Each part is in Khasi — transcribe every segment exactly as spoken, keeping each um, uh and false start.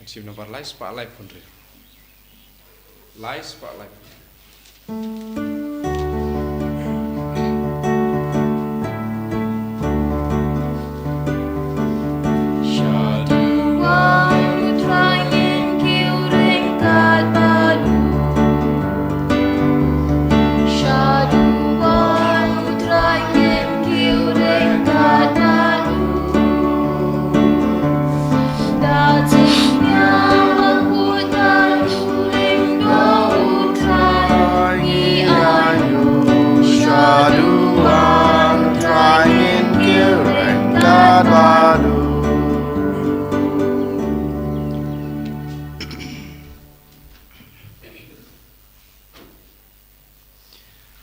Sim nombar lai spah lai phew hynriew. Lai spah lai phew hynriew.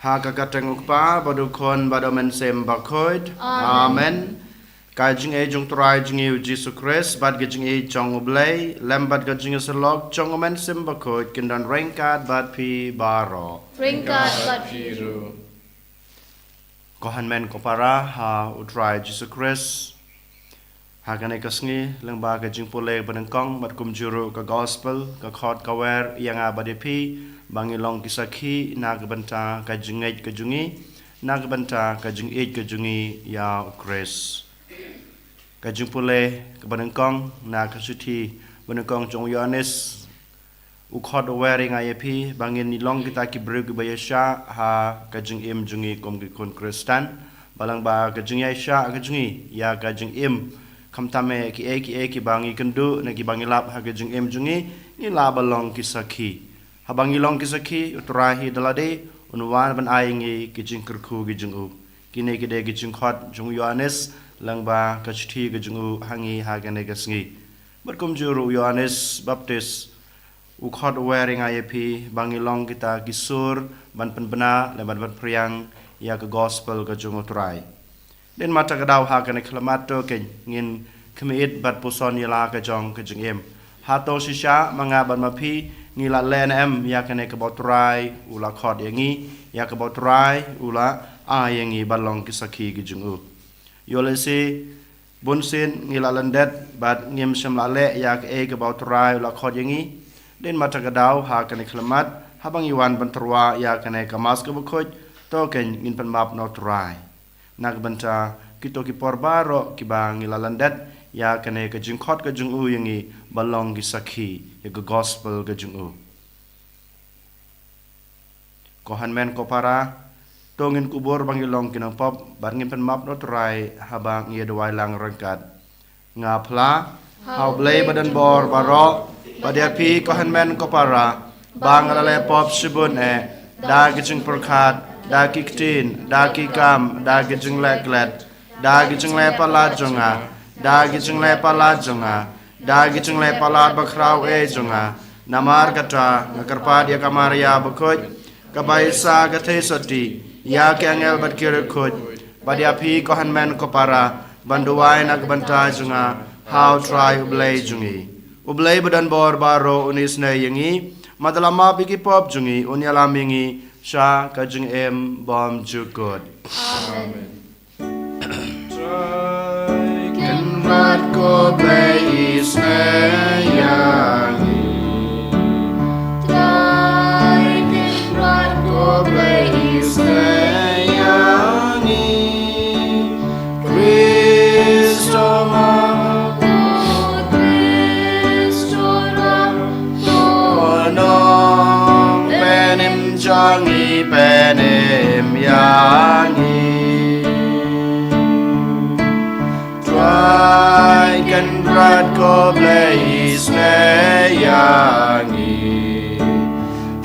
Ha ka kyrteng u Kpa, bad u Khun, bad u Mynsiem Bakhuid. Amen. Amen. Ka jingïeit jong u Trai jong ngi u Jisu Khrist, bad ka jingïeit jong u Blei, lem bad ka jingïasyllok jong u Mynsiem Bakhuid, kin don ryngkat bad phi baroh. Ryngkat bad phi ruh. Ko hynmen ko para ha u Trai Jisu Khrist. Ha kane ka sngi, lyngba ka jingpule banyngkong, bad kumjuh ruh ka gospel, ka khot ka wer, ïa nga bad ïa phi, ba ngin long ki sakhi, na ka bynta ka jingngeit ka jong ngi, na ka bynta ka jingïeit ka jong ngi, ïa u Khrist. Ka jingpule, ka banyngkong, na ka shithi, banyngkong jong u Ïoannis, u khot u wer ïa nga ïa phi, ba ngin long kita ki briew kiba ïaishah, ha ka jingim jong ngi kum ki khun Khristan, ba lyngba ka jingïaishah ka jong ngi, ïa ka jingim, khamtam eh kiei kiei kiba ngi kynduh, ne kiba ngi lap ha ka jingim jong ngi, ngi lah ban long ki sakhi. Haba ngi long ki sakhi, u Trai hi da lade, un wan ban ai ngi ki jingkyrkhu ki jong u. Kine ki dei ki jingkhot jong u Ïoannis, lyngba ka shithi ka jong u ha ngi ha kane ka sngi. Bad kumjuh ruh u Ïoannis Baptis, u khot u wer ïa nga ïa phi, ba ngi long kita ki sur, ban pynbna, lem bad ban phriang, ïa ka gospel ka jong u Trai. Dei namar kata ka daw ha kane ka khyllipmat to kein, ngin khmih bad puson ïa la ka jong ka jingim. Hato shisha, ma nga bad ma phi, ngi la leh ne em, ïa kane kaba u Trai, u la khot ïa ngi, ïa kaba u Trai, u la, ai ïa ngi ban long ki sakhi ki jong u. Ïoh lehse, bunsien ngi la lyndet, bad ngim shym la leh ïa kaei kaba u Trai u la khot ïa ngi. Dei namar kata ka daw ha kane ka khyllipmat, haba ngi wan ban tyrwa ïa kane ka Mass kaba khuid, to kein ngin pynmap na u Trai. Na ka bynta, kito ki por baroh kiba ngi la lyndet, ïa kane ka jingkhot ka jong u ïa ngi, ban long ki sakhi, ïa ka gospel ka jong u. Ko hynmen ko para, to ngin kubur ba ngi long ki nongpop, bad ngin pynmap na u Trai, haba ngi ïa duwai lang ryngkat. Nga phla, ha u Blei badonbor baroh, bad ïa phi ko hynmen ko para, ba nga la leh pop shibun eh, da ki jingpyrkhat, da ki ktien, da ki kam, da ki jingleh klet, da ki jingleh palat jong nga, da ki jingleh palat jong nga, da ki jingleh palat bakhraw eh jong nga. Namar kata, nga kyrpad ïa ka Maria bakhuid, kaba ïohsngew ka theisotti, ïa ki angel bad ki riewkhuid, bad ïa phi ko hynmen ko para, ban duwai na ka bynta jong nga, ha u Trai u Blei jong ngi. U Blei badonbor baroh un isynei ïa ngi, bad un ïalam map ïa ki pop jong ngi, un ïalam ïa ngi, sha ka jingim bymjukut. Amen. Trai Kynrad ko Blei isynei ïa ngi. Trai Kynrad ko Blei isynei ïa ngi. Khrist u map, Khrist u rap, u nongpynim jong ngi, pynim ïa ngi. Trai Kynrad ko Blei isynei ïa ngi.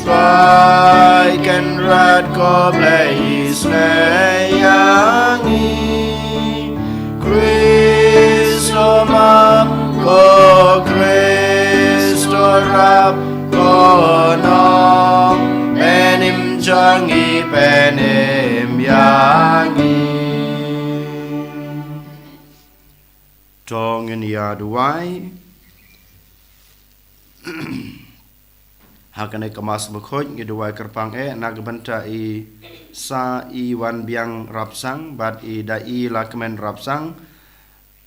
Trai Kynrad ko Blei isynei ïa ngi. Khrist u map, ko Khrist u rap, ko nongpynim jong ngi, pynim ïa ngi. To ngin ïa duwai. Ha kane ka Mass bakhuid ngi duwai kyrpang eh na ka bynta i Sa Iwanbiang Rapsang bad i Da Ilakmen Rapsang.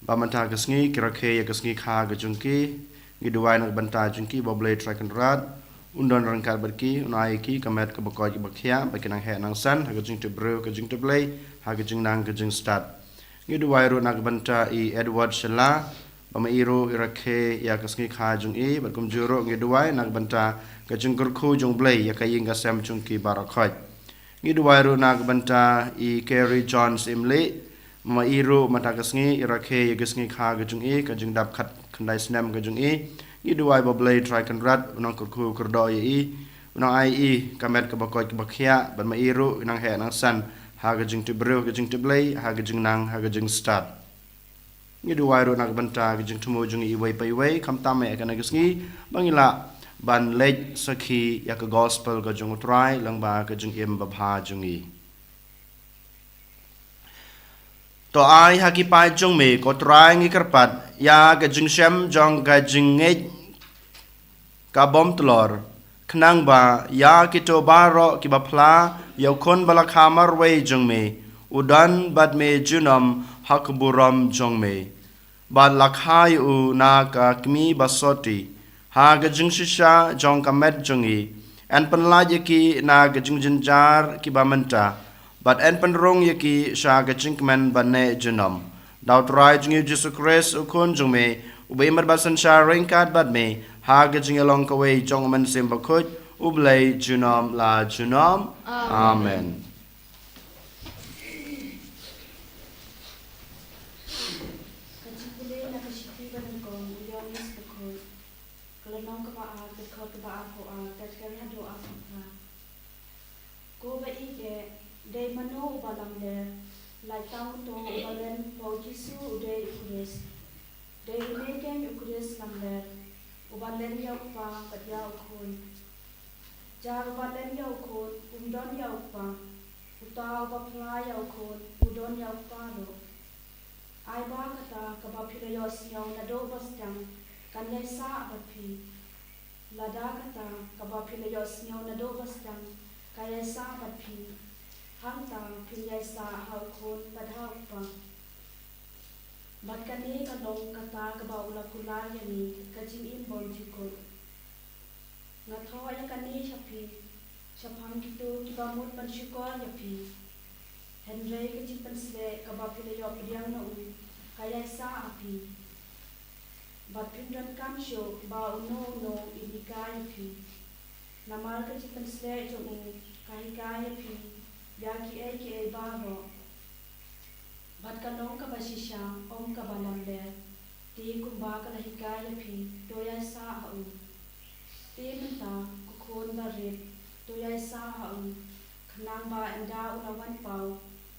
Ba mynta ka sngi ki rakhe ïa ka sngi kha ka jong ki. Ngi duwai na ka bynta jong ki ba U Blei Trai Kynrad un don ryngkat bad ki, un ai ïa ki ka met kaba koit kaba khiah, ba kin nang heh nang san ha ka jingtip briew, ka jingtip Blei, ha ka jingnang ka jingstad. Ngi duwai ruh na ka bynta i Edward Shylla, ba ma i ruh i rakhe ïa ka sngi kha jong i, bad kumjuh ruh ngi duwai na ka bynta ka jingkyrkhu jong U Blei ïa ka ïing ka sem jong ki baroh khoit. Ngi duwai ruh na ka bynta i Kerry John Syiemlieh, ma i ruh mynta ka sngi i rakhe ïa ka sngi kha ka jong i, ka jingdap khatkhyndai snem ka jong i. Ngi duwai ba U Blei Trai Kynrad un nang kyrkhu kyrdoh ïa i, un nang ai i ka met kaba koit kaba khiah, bad ma i ruh i nang heh nang san ha ka jingtip briew, ka jingtip Blei, ha ka jingnang, ha ka jingstad. Ngi duwai ruh na ka bynta ka jingthmu jong i iwei pa iwei, khamtam eh kane ka sngi ba ngi lah ban leit sakhi ïa ka gospel ka jong U Trai lyngba ka jingim babha jong i. To ai ha ki paid jong me, ko Trai, ngi kyrpad ïa ka jingshem jong ka jingngeit ka bym tlor, khnang ba ïa kito baroh kiba phla ïa U Khun ba la kha marwei jong me, u don bad me junom ha ka burom jong me. Bad la kha ïa u na ka kmie ba sotti ha ka jingshisha jong ka met jong i. Yn pynlait ïa ki na ka jingjynjar kiba mynta, bad yn pynrung ïa ki sha ka jingkmen ba neh junom. Da U Trai jong ngi U Jisu Khrist, U Khun jong me, uba im bad synshar ryngkat bad me ha ka jingïalong kawei jong U Mynsiem Bakhuid, U Blei junom la junom. Amen. Amen. Ka jingpule na ka shithi ba nyngkong u Ïoannis Bakhuid. Ka lynnong kaba ar, ka dkhot kaba arphew ar, ka dkhot haduh arphew phra. Ko ba ïeit eh, dei mano uba lamler, lait tang uto uba len ba U Jisu u dei U Khrist. Dei une keiñ U Khrist lamler, uba len ïa U Kpa bad ïa U Khun. Jar uba len ïa U Khun um don ïa U Kpa. Uta uba phla ïa U Khun u don ïa U Kpa ruh. Ai ba kata kaba phi la ïohsngew naduh ba sdang kan ïaisah bad phi. Lada kata kaba phi la ïohsngew naduh ba sdang ka ïaisah bad phi, hangta phin ïaisah ha U Khun bad ha U Kpa. Bad kane ka long kata kaba u la kular ïa ngi, ka jingim bymjukut. Nga thoh ïa kane sha phi shaphang kito kiba mut ban shukor ïa phi. Hynrei ka jingpynshlur kaba phi la ïoh pdiang na u ka ïaisah ha phi. Bad phim donkam shuh ba uno uno un hikai ïa phi. Namar ka jingpynshlur jong u ka hikai ïa phi ïa kiei kiei baroh. Bad ka long kaba shisha, ym kaba lamler. Te kumba ka la hikai ïa phi, to ïaisah ha u. Te mynta, ko khun barit, to ïaisah ha u. Khnang ba ynda u la wan paw,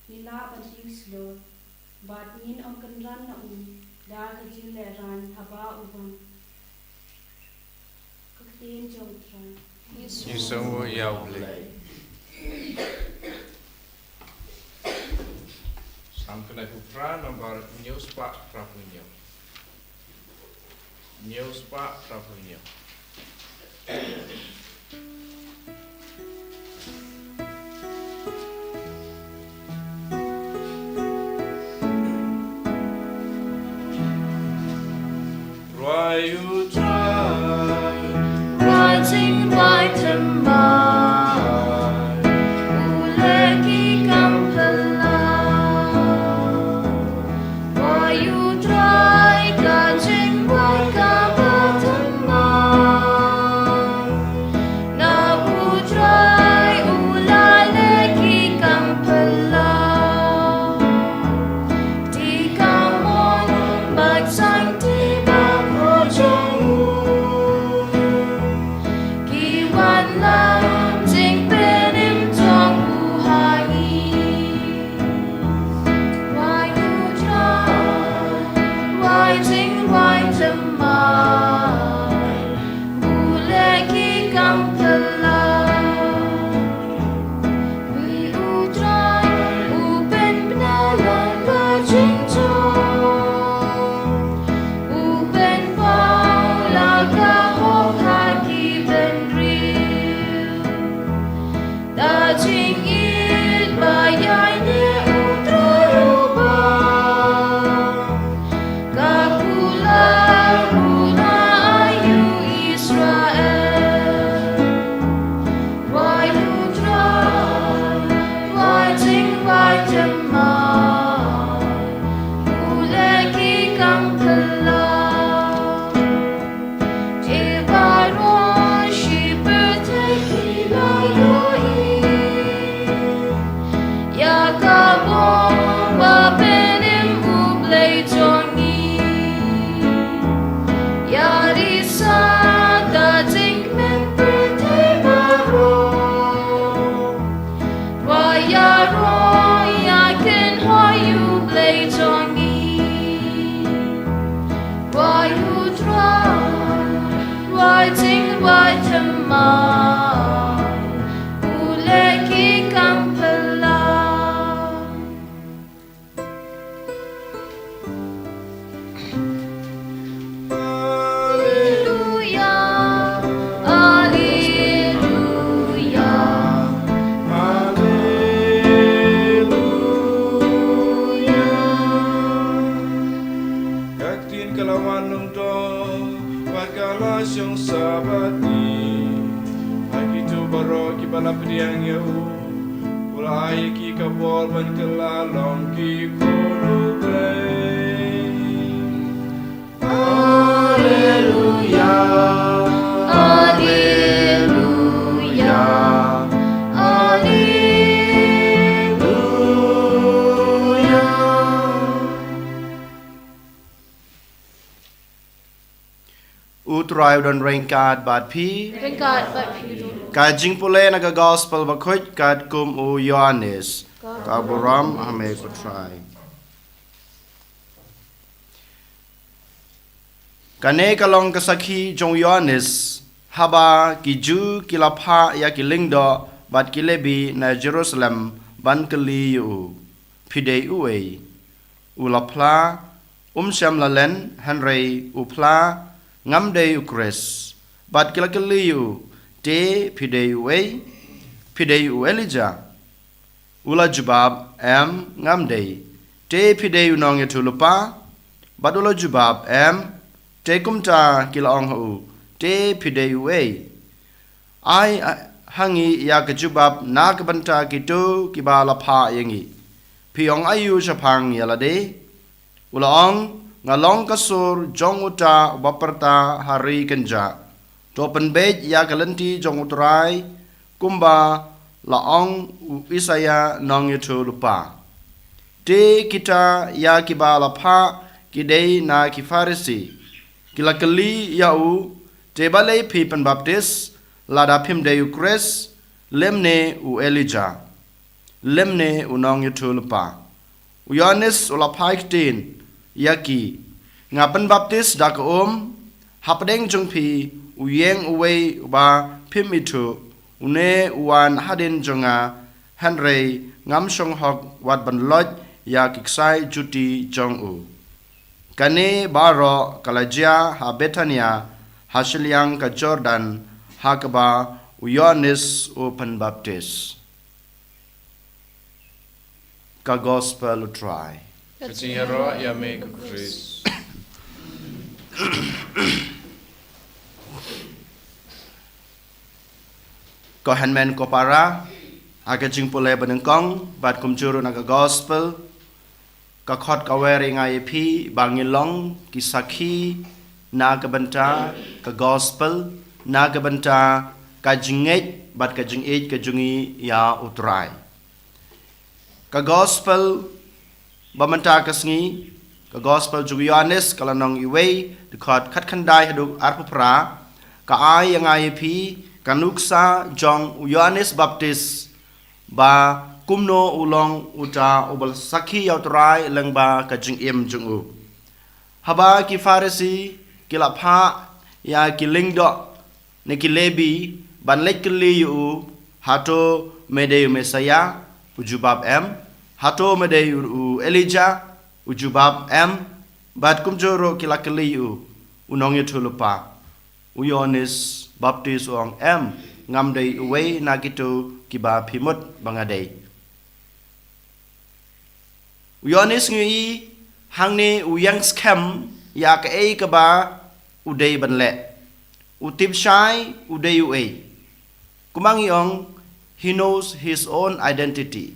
ngin lah ban hingshlur. Bad ngin ym kynran na u da ka jinglehrain haba u wan. Ka ktien jong U Trai. Ngi sngewnguh ïa U Blei. Salm khyndai phew phra, nambar hynñiew spah phra phew hynñiew. Hynñiew spah phra phew hynñiew. Rwai U Trai, rwai jingduwai thymmai, u leh ki kam phylla. Rwai U Trai ka jingduwai kaba thymmai. Na U Trai u la leh ki kam phylla. Te ka mon bad sangti baroh jong u ki wanlam jingpynim jong u ha ngi. Rwai U Trai, rwai jingduwai thymmai, u leh ki kam phylla. Rwai U Trai, u pynbna lang ka jingjop, u pynpaw lang ka hok ha ki bynriew. Da jingïeit ba ïaineh U Trai u ba ka kular u na ai Ba la pdiang ïa u, u la ai ïa ki ka bor ban kylla long ki khun u Blei. Haleluya, haleluya, haleluya. U Trai u don ryngkat bad phi. Ryngkat bad phi ruh. Ka jingpule na ka Gospel Bakhuid katkum u Ïoannis. Ka burom ha me ko Trai. Kane ka long ka sakhi jong u Ïoannis, haba ki Jiw ki la phah ïa ki lyngdoh bad ki Lebi na Jerusalem ban kylli ïa u, phi dei uei? U la phla, um shym la len, hynrei u phla, ngam dei u Khrist. Bad ki la kylli ïa u, te phi dei uei? Phi dei u Elijah? U la jubab, em, ngam dei. Te phi dei u nongïathuhlypa? Bad u la jubab, em. Te kumta ki la ong ha u, te phi dei uei? Ai ha ngi ïa ka jubab na ka bynta kito kiba la phah ïa ngi. Phi ong aïu shaphang ïa lade? U la ong, nga long ka sur jong uta uba pyrta ha ri kynjah. To pynbeit ïa ka lynti jong u Trai, kumba la ong u Isaïah nongïathuhlypa. Te kita ïa kiba la phah ki dei na ki Pharisi. Ki la kylli ïa u, te balei phi pynbaptis, lada phim dei u Khrist, lymne u Elijah, lymne u nongïathuhlypa? U Ïoannis u la phai ktien ïa ki, nga pynbaptis da ka um, hapdeng jong phi u ïeng uwei uba phim ithuh, une u wan hadien jong nga, hynrei ngam shong hok wat ban loit ïa ki ksai juti jong u. Kane baroh ka la jia ha Bethania, ha shiliang ka Jordan, ha kaba u Ïoannis u pynbaptis. Ka Gospel u Trai. Ka jingïaroh ïa me ko Khrist. Ko hynmen ko para, ha ka jingpule banyngkong bad kumjuh ruh na ka Gospel, ka khot ka wer ïa nga ïa phi ba ngi long ki sakhi na ka bynta ka Gospel, na ka bynta ka jingngeit bad ka jingïeit ka jong ngi ïa u Trai. Ka Gospel ba mynta ka sngi, ka Gospel jong u Ïoannis ka lynnong uwei, dkhot khatkhyndai haduh arphew phra, ka ai ïa nga ïa phi ka nuksa jong u Ïoannis Baptis, ba kumno u long uta uba la sakhi ïa u Trai lyngba ka jingim jong u. Haba ki Pharisi ki la phah ïa ki lyngdoh ne ki Lebi ban leit kylli ïa u, hato me dei u Messaïah? U jubab, em. Hato me dei u, u Elijah? U jubab, em. Bad kumjuh ruh ki la kylli ïa u, u nongïathuhlypa. U Ïoannis Baptis u ong, em, ngam dei uwei na kito kiba phi mut ba nga dei. U Ïoannis ngi ïohi hangne u ïeng skhem ïa kaei kaba u dei ban leh. U tip shai u dei uei. Kumba ngi ong, he knows his own identity.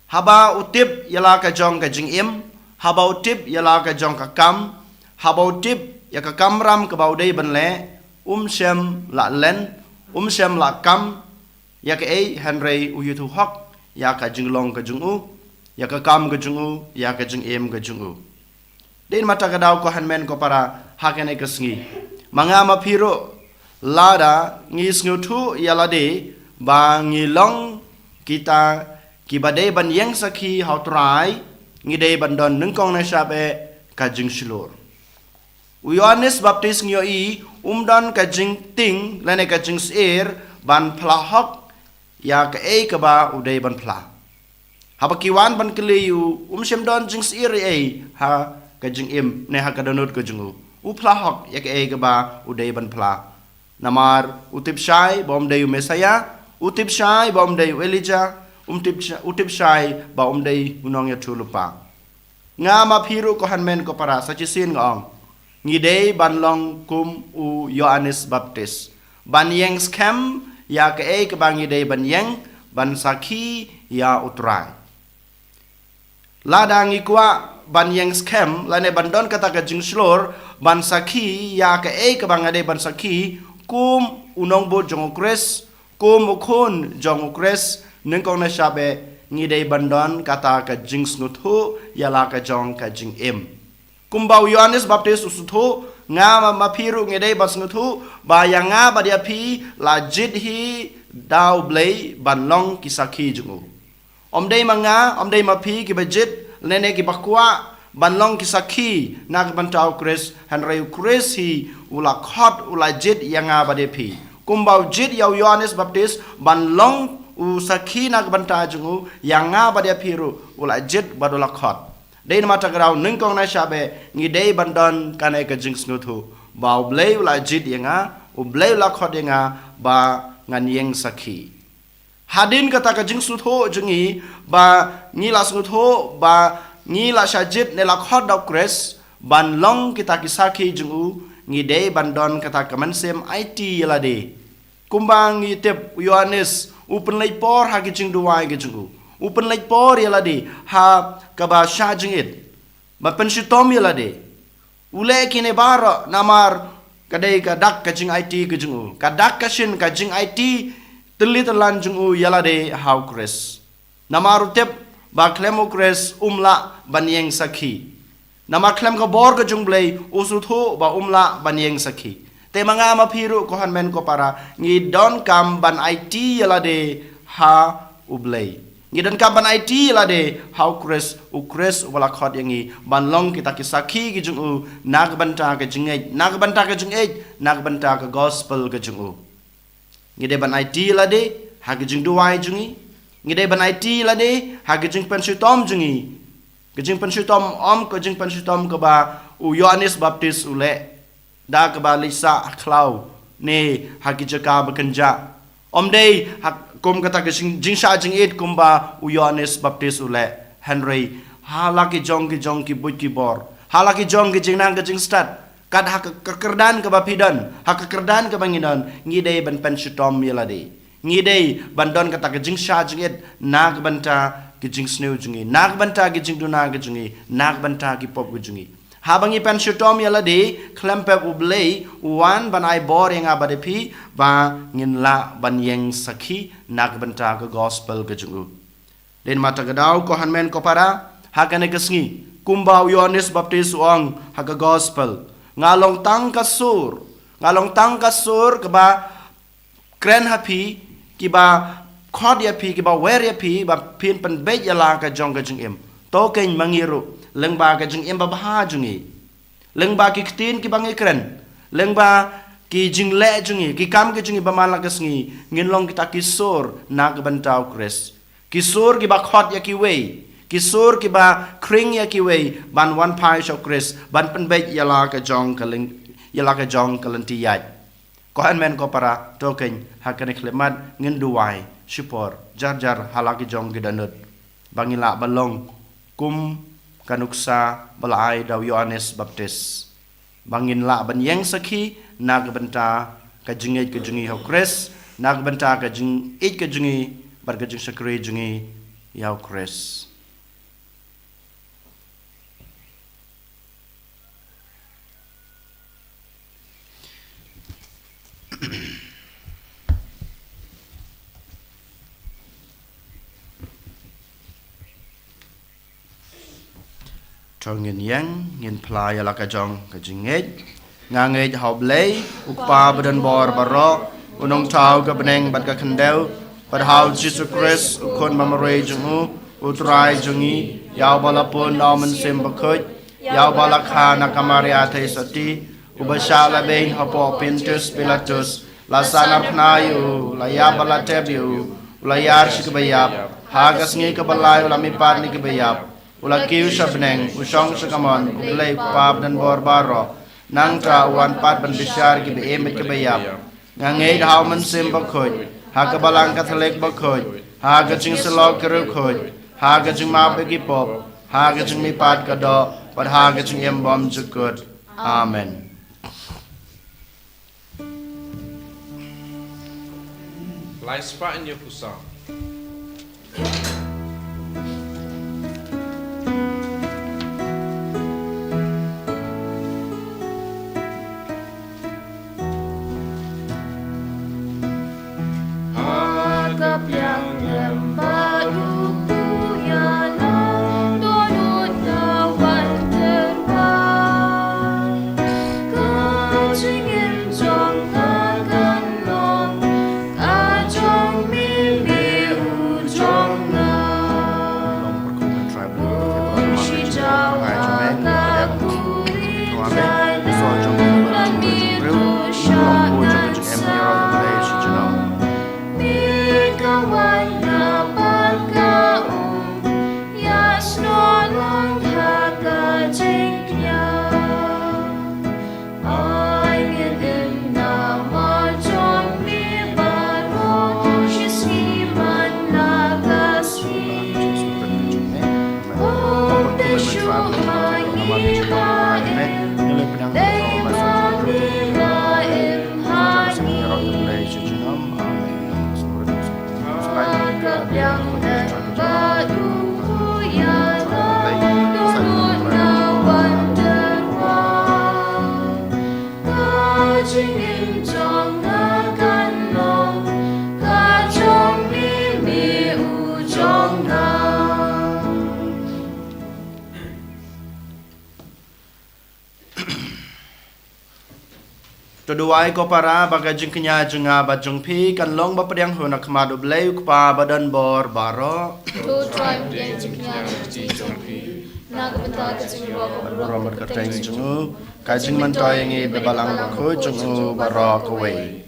Haba u tip ïa la ka jong ka jingim, haba u tip ïa la ka jong ka kam, haba u tip ïa ka kamram kaba u dei ban leh, um shym la len, um shym la kam ïa kaei, hynrei u ïathuh hok ïa ka jinglong ka jong u, ïa ka kam ka jong u, ïa ka jingim ka jong u. Dei namar kata ka daw ko hynmen ko para, ha kane ka sngi, ma nga ma phi ruh, lada ngi sngewthuh ïa lade ba ngi long kita kiba dei ban ïeng sakhi ha u Trai, ngi dei ban don nyngkong nyngshap eh ka jingshlur. U Ïoannis Baptis ngi ïohi um don ka jingtieng lane ka jingsyier ban phla hok ïa kaei kaba u dei ban phla. Haba ki wan ban kylli ïa u, um shym don jingsyier ei ei ha ka jingim ne ha ka dohnud ka jong u. U phla hok ïa kaei kaba u dei ban phla. Namar u tip shai ba um dei u Messaïah, u tip shai ba um dei u Elijah, um tip sha-, u tip shai ba um dei u nongïathuhlypa. Nga ma phi ruh ko hynmen ko para, sa shisien nga ong, ngi dei ban long kum u Ïoannis Baptis, ban ïeng skhem ïa kaei kaba ngi dei ban ïeng ban sakhi ïa U Trai. Lada ngi kwah ban ïeng skhem lane ban don kata ka jingshlur ban sakhi ïa kaei kaba nga dei ban sakhi kum u nongbud jong U Khrist, kum u khun jong U Khrist, nyngkong na shaba ngi dei ban don kata ka jingsngewthuh ïa la ka jong ka jingim. Kumba u Ïoannis Baptist u sngewthuh, nga ma, ma phi ruh ngi dei ban sngewthuh ba ïa nga bad ïa phi la jied hi da U Blei ban long ki sakhi jong u. Ym dei ma nga, ym dei ma phi kiba jied lane kiba kwah ban long ki sakhi na ka bynta U Khrist, hynrei U Khrist hi u la khot, u la jied ïa nga bad ïa phi. Kumba u jied ïa u Ïoannis Baptist ban long u sakhi na ka bynta jong u, ïa nga bad ïa phi ruh u la jied bad u la khot. Dei namar kata ka daw nyngkong na shaba ngi dei ban don kane ka jingsngewthuh ba U Blei u la jied ïa nga, U Blei u la khot ïa nga ba ngan ïeng sakhi. Hadien kata ka jingsngewthuh jong ngi ba ngi la sngewthuh ba ngi la shah jied ne la khot da U Khrist ban long kita ki sakhi jong u, ngi dei ban don kata ka mynsiem aiti ïa lade. Kumba ngi tip u Ïoannis u pynleit por ha ki jingduwai ki jong u, u pynleit por ïa lade ha kaba shah jingit, ba pynshitom ïa lade. U leh kine baroh namar ka dei ka dak ka jingaiti ka jong u, ka dak ka shin ka jingaiti tylli tyllan jong u ïa lade ha U Khrist. Namar u tip ba khlem U Khrist um lah ban ïeng sakhi. Namar khlem ka bor ka jong U Blei u sngewthuh ba um lah ban ïeng sakhi. Te ma nga ma phi ruh ko hynmen ko para, ngi donkam ban aiti ïa lade ha U Blei. Ngi donkam ban aiti ïa lade ha U Khrist, U Khrist uba la khot ïa ngi ban long kita ki sakhi ki jong u na ka bynta ka jingngeit, na ka bynta ka jingngeit, na ka bynta ka gospel ka jong u. Ngi dei ban aiti ïa lade ha ki jingduwai jong ngi. Ngi dei ban aiti ïa lade ha ki jingpynshitom jong ngi. Ki jingpynshitom, ym ki jingpynshitom kaba u Ïoannis Baptist u leh da kaba leit sah ha khlaw ne ha ki jaka ba kynjah. Ym dei ha kum kata ka jing, jingshah jingit kumba u Ïoannis Baptist u leh, hynrei ha la ki jong ki jong ki buit ki bor, ha la ki jong ki jingnang ki jingstad, kat ha ka, ka kyrdan kaba phi don, ha ka kyrdan kaba ngi don, ngi dei ban pynshitom ïa lade. Ngi dei ban don kata ka jingshah jingit na ka bynta ki jingsniew jong ngi, na ka bynta ki jingduna ki jong ngi, na ka bynta ki pop ki jong ngi. Haba ngi pynshitom ïa lade, khlem pep U Blei u wan ban ai bor ïa nga bad ïa phi ba ngin lah ban ïeng sakhi na ka bynta ka gospel ka jong u. Dei namar kata ka daw ko hynmen ko para, ha kane ka sngi, kumba u Ïoannis Baptist u ong ha ka gospel, nga long tang ka sur, nga long tang ka sur kaba kren ha phi, kiba khot ïa phi, kiba wer ïa phi ba phin pynbeit ïa la ka jong ka jingim. To kein ma ngi ruh, lyngba ka jingim babha jong ngi, lyngba ki ktien kiba ngi kren, lyngba ki jingleh jong ngi, ki kam ki jong ngi ba man la ka sngi, ngin long kita ki sur na ka bynta U Khrist. Ki sur kiba khot ïa kiwei, ki sur kiba khring ïa kiwei ban wan phai sha U Khrist, ban pynbeit ïa la ka jong ka lyng, ïa la ka jong ka lynti ïaid. Ko hynmen ko para, to kein ha kane ka khyllipmat ngin duwai shipor jar jar ha la ki jong ki dohnud, ba ngin lah ban long kum ka nuksa ba la ai da u Ïoannis Baptist, ba ngin lah ban ïeng sakhi na ka bynta ka jingngeit ka jong ngi ha U Khrist, na ka bynta ka jingïeit ka jong ngi bad ka jingshakri jong ngi ïa U Khrist. To ngin ïeng, ngin phla ïa la ka jong ka jingngeit. Nga ngeit ha U Blei, U Kpa ba don bor baroh, U Nongthaw ka bneng bad ka khyndew, bad ha U Jisu Khrist, U Khun ba marwei jong u, U Trai jong ngi, ïa uba la pun na U Mynsiem Bakhuid, ïa uba la kha na ka Maria Theisotti, uba shah lehbeiñ hapoh Pontius Pilatus, la sahnarphna ïa u, la ïap bad la tep ïa u, u la ïar sha kiba ïap, ha ka sngi kaba lai u la mihpat na kiba ïap, u la kiew sha bneng, u shong sha kamon U Blei U Kpa ba don bor baroh. Nangta u wan pat ban bishar kiba im bad kiba ïap. Nga ngeit ha U Mynsiem Bakhuid, ha ka Balang Katholik bakhuid, ha ka jingsyllok ki riewkhuid, ha ka jingmap ïa ki pop, ha ka jingmihpat ka doh, bad ha ka jingim bymjukut. Amen. Lai spah hynñiew phew saw. Ha ka biang lem ba u pu ya na, don ut na wan ter wa. Ka jingim jong nga kan long ka jong me, me u jong nga. To duwai ko para ba ka jingkñia jong nga bad jong phi kan long ba pdiang hun ha khmat U Blei U Kpa ba don bor baroh. To trai pdiang jingkñia jong phi na ka bynta ka jingïaroh bad ka kyrteng jong u, ka jingmyntoi ïa ngi bad Balang Bakhuid jong u baroh kawei.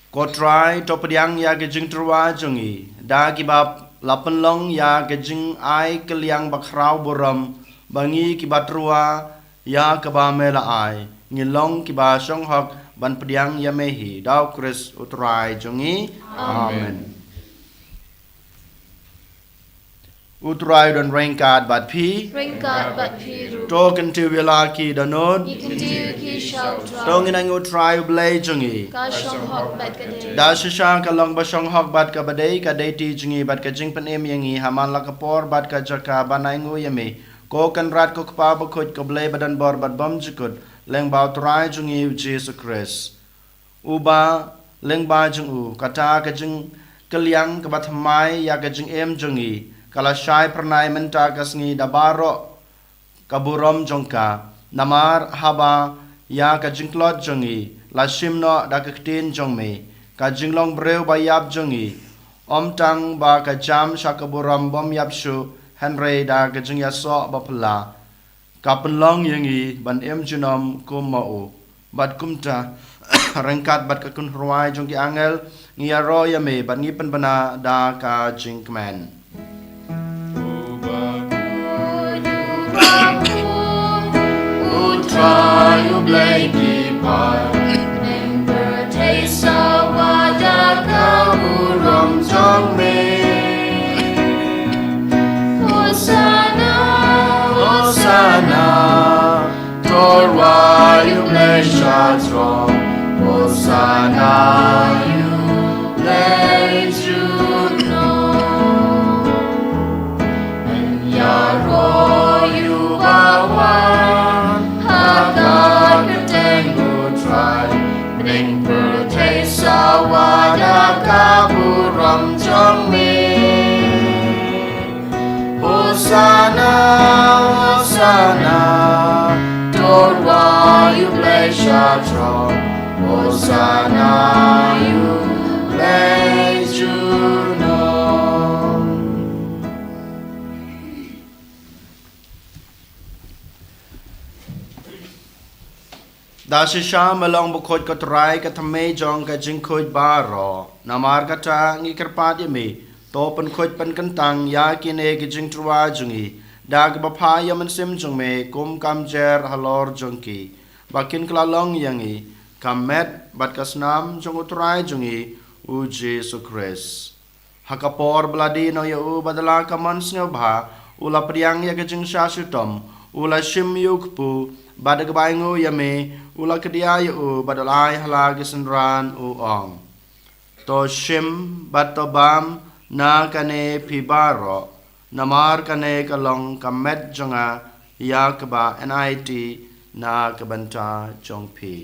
Ko Trai, to pdiang ïa ka jingtyrwa jong ngi da kiba la pynlong ïa ka jingai kylliang bakhraw burom ba ngi kiba tyrwa ïa kaba me la ai, ngi long kiba shong hok ban pdiang ïa me hi, da U Khrist U Trai jong ngi. Amen. U Trai don ryngkat bad phi. Ryngkat bad phi ruh. To kyntiew ïa la ki dohnud. Ngi kyntiew ïa ki sha U Trai. To ngin ai nguh U Trai U Blei jong ngi. Ka shong hok bad ka dei. Da shisha ka long ba shong hok bad kaba dei, ka dei ti jong ngi bad ka jingpynim ïa ngi ha man la ka por bad ka jaka ban ai nguh ïa me, ko Kynrad, ko Kpa Bakhuid, ko Blei ba don bor bad bymjukut, lyngba U Trai jong ngi U Jisu Khrist. Uba lyngba jong u kata ka jingkylliang kaba thymmai ïa ka jingim jong ngi ka la shai phyrnai mynta ka sngi da baroh ka burom jong ka. Namar haba ïa ka jingtlot jong ngi la shim noh da ka ktien jong me, ka jinglong briew ba ïap jong ngi, ym tang ba ka jam sha ka burom bym ïap shuh, hynrei da ka jingïasoh ba phylla ka pynlong ïa ngi ban im junom kum ma u. Bad kumta, ryngkat bad ka kynrwai jong ki angel, ngi ïaroh ïa me bad ngi pynbna da ka jingkmen. U Trai U Blei ki paid, bneng pyrthei sawa da ka burom jong me. Hosana, Hosana, to rwai U Blei sha throne. Hosana ïa U Blei junom. Ngan ïaroh ïa uba wan ha ka kyrteng U Trai. Bneng pyrthei sawa da ka burom jong me. Hosana, Hosana, to rwai U Blei sha throne. Hosana ïa U Blei junom. Da shisha me long bakhuid, ko Trai, ka thymmei jong ka jingkhuid baroh. Namar kata ngi kyrpad ïa me, to pynkhuid pynkyntang ïa kine ki jingtyrwa jong ngi da kaba phah ïa u Mynsiem jong me kum ka mjer halor jong ki, ba kin kylla long ïa ngi ka met bad ka snam jong U Trai jong ngi U Jisu Khrist. Ha ka por ba la die noh ïa u, bad da la ka mon sngewbha u la pdiang ïa ka jingshah shitom, u la shim ïa u kpu, bad da kaba ainguh ïa me, u la kdiah ïa u, bad u la ai ha la ki synran, u ong: To shim bad to bam na kane phi baroh, namar kane ka long ka met jong nga ïa kaba enait na ka bynta jong phi.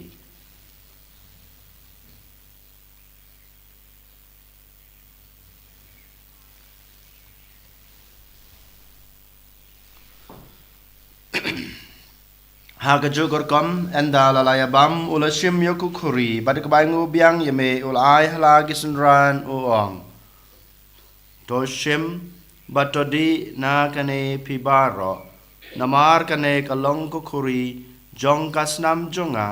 Ha kajuh ka rukom, ynda la la ïa bam, u la shim ïa ka khuri, bad da kaba ainguh biang ïa me, u la ai ha la ki synran, u ong: To shim bad to dih na kane phi baroh, namar kane ka long ka khuri jong ka snam jong nga,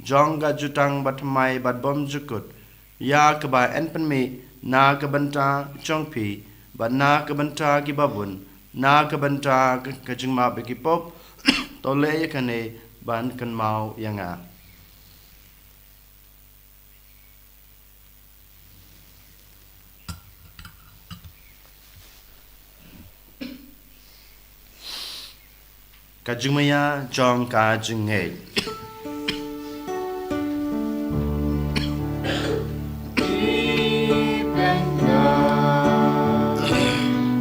jong ka jutang bathymmai bad bymjukut, ïa kaba yn pynmih na ka bynta jong phi bad na ka bynta kiba bun, na ka bynta ka, ka jingmap ïa ki pop. To leh ïa kane ban kynmaw ïa nga. Ka jingmaïa jong ka jingngeit.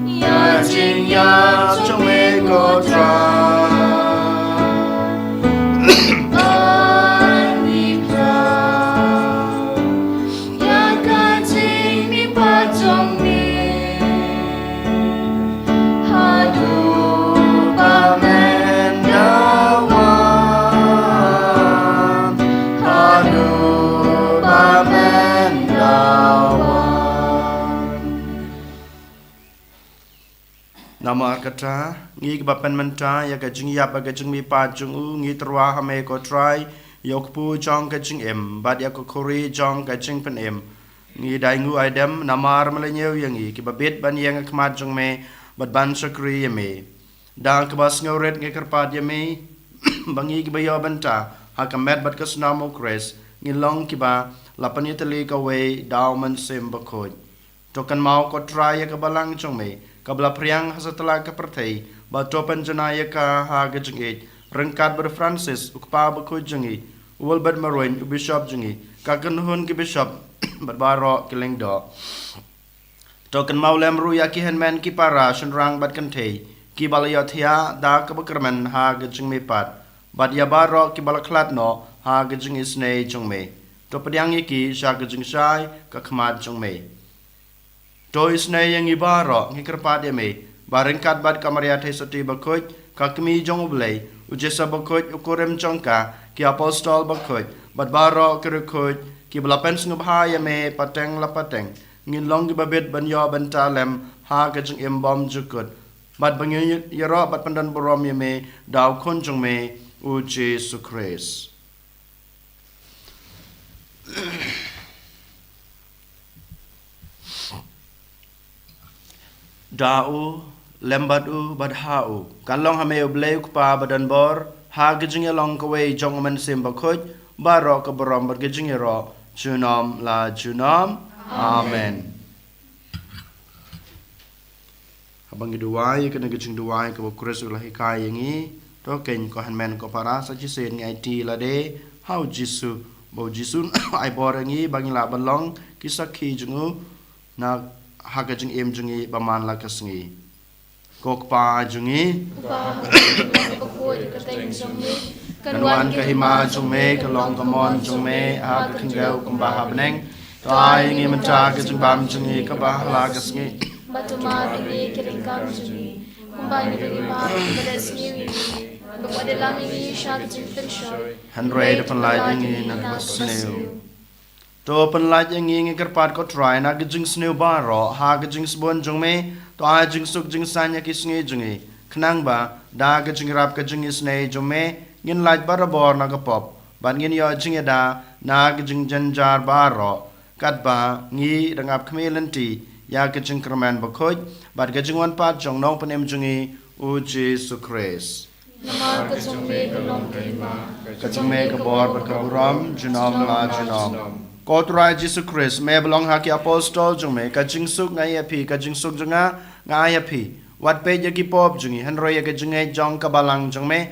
Ïa jingïap jong me ko Trai. Ai mi Trai. Ïa ka jingmihpat jong me. Haduh ba men da wan. Haduh ba men da wan. Namar kata, ngi kiba pynmynta ïa ka jingïap bad ka jingmihpat jong u, ngi tyrwa ha me ko Trai, ïa u kpu jong ka jingim, bad ïa ka khuri jong ka jingpynim. Ngi da ainguh aidem, namar me la ñiew ïa ngi, kiba bit ban ïeng ha khmat jong me, bad ban shakri ïa me. Da kaba sngewrit ngi kyrpad ïa me, ba ngi kiba ïoh bynta ha ka met bad ka snam u Khrist, ngi long kiba la pynïatylli kawei da u Mynsiem Bakhuid. To kynmaw ko Trai ïa ka balang jong me, kaba la phriang ha satlak ka pyrthei, bad to pynjanai ïa ka ha ka jingïeit, ryngkat bad u Francis, u kpa bakhuid jong ngi, u Wilbert Maruin, u bishop jong ngi, ka kynhun ki bishop, bad baroh ki lyngdoh. To kynmaw lem ruh ïa ki hynmen ki para, shynrang bad kynthei, kiba la ïohthiah da kaba kyrmen ha ka jingmihpat, bad ïa baroh kiba la khlad noh ha ka jingisynei jong me. To pdiang ïa ki sha ka jingshai ka khmat jong me. To isynei ïa ngi baroh, ngi kyrpad ïa me, ba ryngkat bad ka Maria Theisotti bakhuid, ka Kmie jong u Blei, u Joseph bakhuid, u kurim jong ka, ki apostol bakhuid, bad baroh ki riewkhuid, kiba la pynsngewbha ïa me pateng la pateng, ngin long kiba bit ban ïoh bynta lem ha ka jingim bymjukut, bad ba ngin ïaroh bad pyndonburom ïa me da u Khun jong me, u Jisu Khrist. Da u, lem bad u, bad ha u, kan long ha me u Blei u Kpa badonbor, ha ka jingïalong kawei jong u Mynsiem Bakhuid, baroh ka burom bad ka jingïaroh, junom la junom. Amen. Haba ngi duwai, kane ka jingduwai kaba u Khrist u la hikai ïa ngi, to kein ko hynmen ko para, sa shisien ngi aiti lade ha u Jisu, ba u Jisu ai bor ïa ngi ba ngin lah ban long ki sakhi jong u, na ha ka jingim jong ngi ba man la ka sngi. Ko Kpa jong ngi. Kpa, ka khuid ka teng jong me, kan wan ka hima jong me, kan long ka mon jong me ha ka khyndew kumba ha bneng. To ai ngi mynta ka jingbam jong ngi kaba ha la ka sngi. Bad to map ïa ngi ki ryngkat jong ngi, kumba ngi ruh ngi map ïa kiba leh sniew ïa ngi. Bad wat ïalam ïa ngi sha ka jingpynshoi, hynrei to pynlait ïa ngi na ka basniew. To pynlait ïa ngi, ngi kyrpad ko Trai, na ka jingsniew baroh ha ka jingsbun jong me, to ai jingsuk jingsaiñ ïa ki sngi jong ngi, khnang ba da ka jingïarap ka jingisynei jong me ngin lait barabor na ka pop, bad ngin ïoh jingïada na ka jingjynjar baroh, katba ngi dang ap khmih lynti ïa ka jingkyrmen bakhuid bad ka jingwan pat jong u Nongpynim jong ngi, u Jisu Khrist. Namar ka jong me ka long ka hima, ka jong me ka bor bad ka burom, junom la junom. Ko Trai Jisu Khrist, me ba la ong ha ki apostol jong me, ka jingsuk nga ai ïa phi, ka jingsuk jong nga nga ai ïa phi. Wat peit ïa ki pop jong ngi, hynrei ïa ka jingngeit jong ka balang jong me.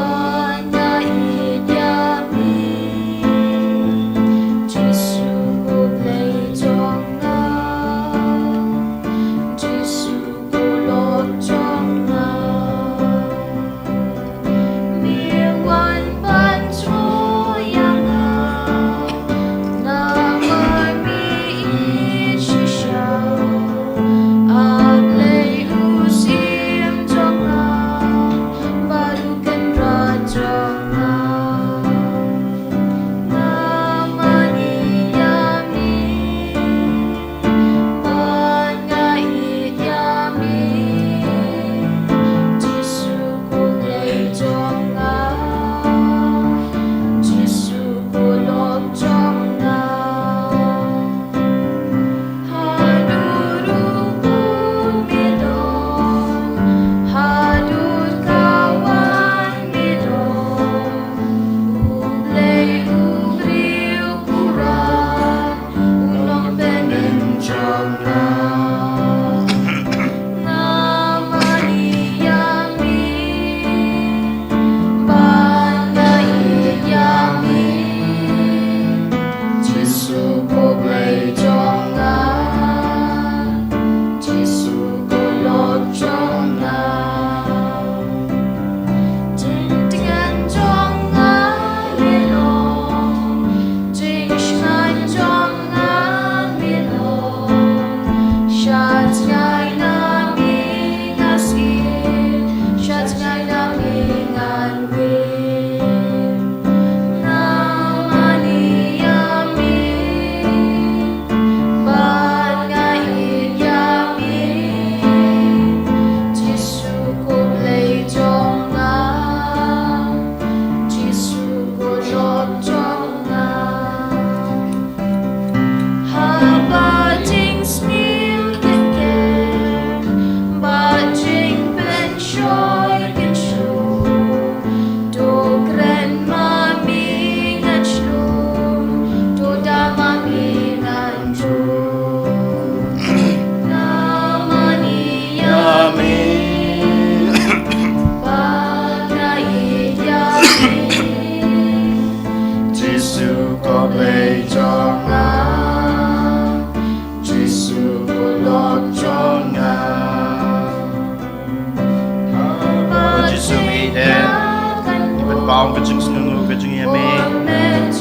Ka jingsngewnguh ka jong ngi ïa me.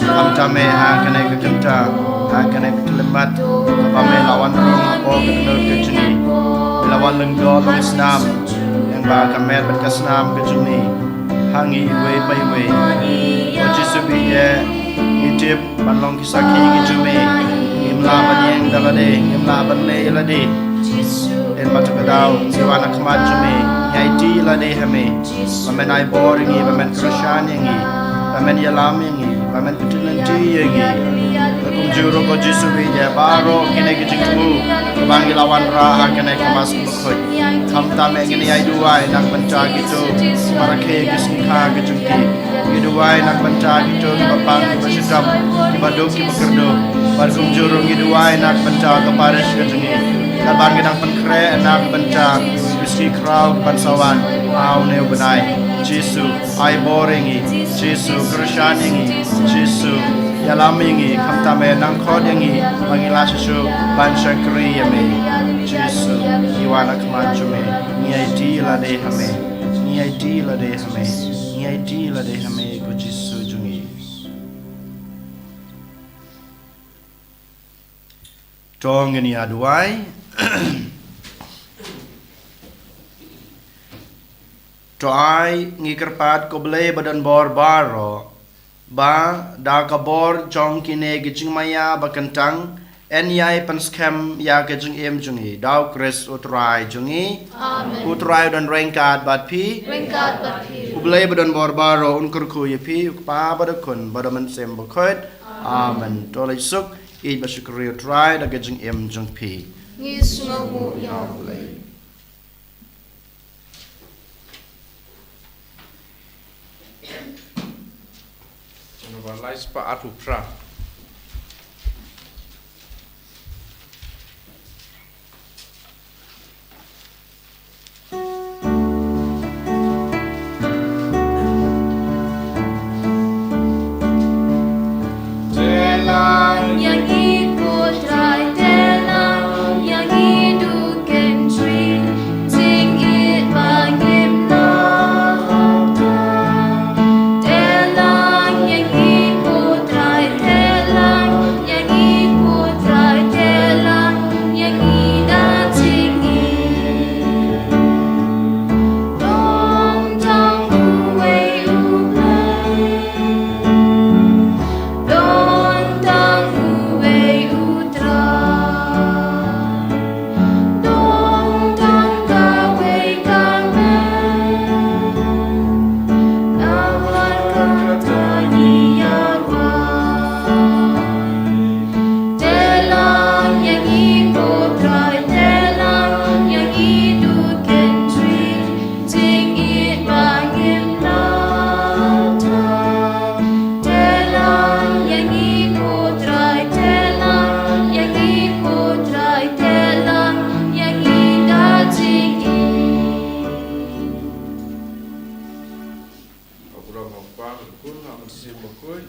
Khamtam eh ha kane ka kynta, ha kane ka khyllipmat, kaba me la wan rung hapoh ka kynhun ka jong ngi. Me la wan lyngdoh long snam ïa ba ka met bad ka snam ka jong ngi ha ngi iwei pa iwei. Ko Jisu baieit, ngi tip ban long ki sakhi ki jong me. Ngim lah ban ïeng da lade, ngim lah ban leh ïa lade. Te mynta ka daw ngi wan ha khmat jong me, ngi aiti ïa lade ha me. Ba men ai bor ïa ngi, ba men kyrshan ïa ngi, ba men ïalam ïa ngi, ba men kynthei lynti ïa ngi. Bad kumjuh ruh ko Jisu baieit, baroh kine ki jingthmu ba ngi la wanrah ha kane ka Mass Bakhuid, khamtam eh ngin ïai duwai na ka bynta kito kiba rakhe ki sngi kha ki jong ki. Ngi duwai na ka bynta kito kiba pang, kiba shitom, kiba duk, kiba kyrduh. Bad kumjuh ruh ngi duwai na ka bynta ka parish ka jong ngi. Katba ngi dang pynkhreh na ka bynta ki sngi khraw kiban sa wan ha une u bnai. Jisu, ai bor ïa ngi. Jisu, kyrshan ïa ngi. Jisu, ïalam ïa ngi. Khamtam eh nang khot ïa ngi ba ngin lah shuh shuh ban shakri ïa me. Jisu, ngi wan ha khmat jong me, ngi aiti ïa lade ha me. Ngi aiti ïa lade ha me. Ngi aiti ïa lade ha me ko Jisu jong ngi. To ngin ïa duwai. To ai ngi kyrpad ko Blei ba donbor baroh, ba da ka bor jong kine ki jingmaïa ba kyntang yn ïai pynskhem ïa ka jingim jong ngi da u Khrist u Trai jong ngi. Amen. U Trai u don ryngkat bad phi. Ryngkat bad phi. U Blei ba donbor baroh un kyrkhu ïa phi, u Kpa bad u Khun bad u Mynsiem Bakhuid. Amen. To leit suk, ïeit bad shakri u Trai da ka jingim jong phi. Ngi sngewnguh ïa u Blei. Jong naba lai spah arphew phra.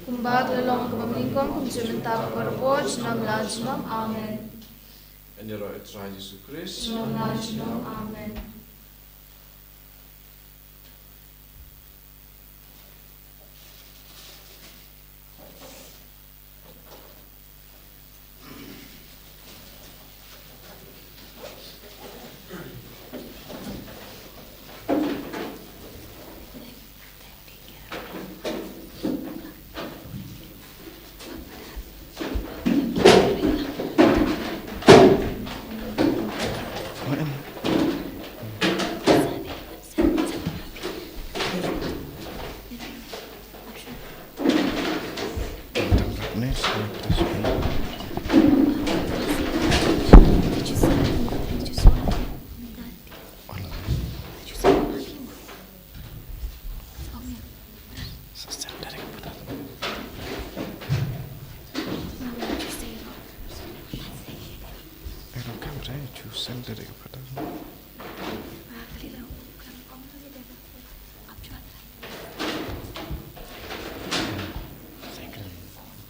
Kumba ka la long kaba nyngkong, kumjuh mynta bad barabor, junom la junom. Amen. Yn ïaroh ïa u Trai Jisu Khrist. Junom la junom. Amen.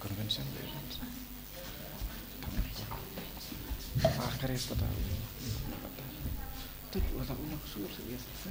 Convention. Ah, kare pata. Tut wala unak sur sa biasa.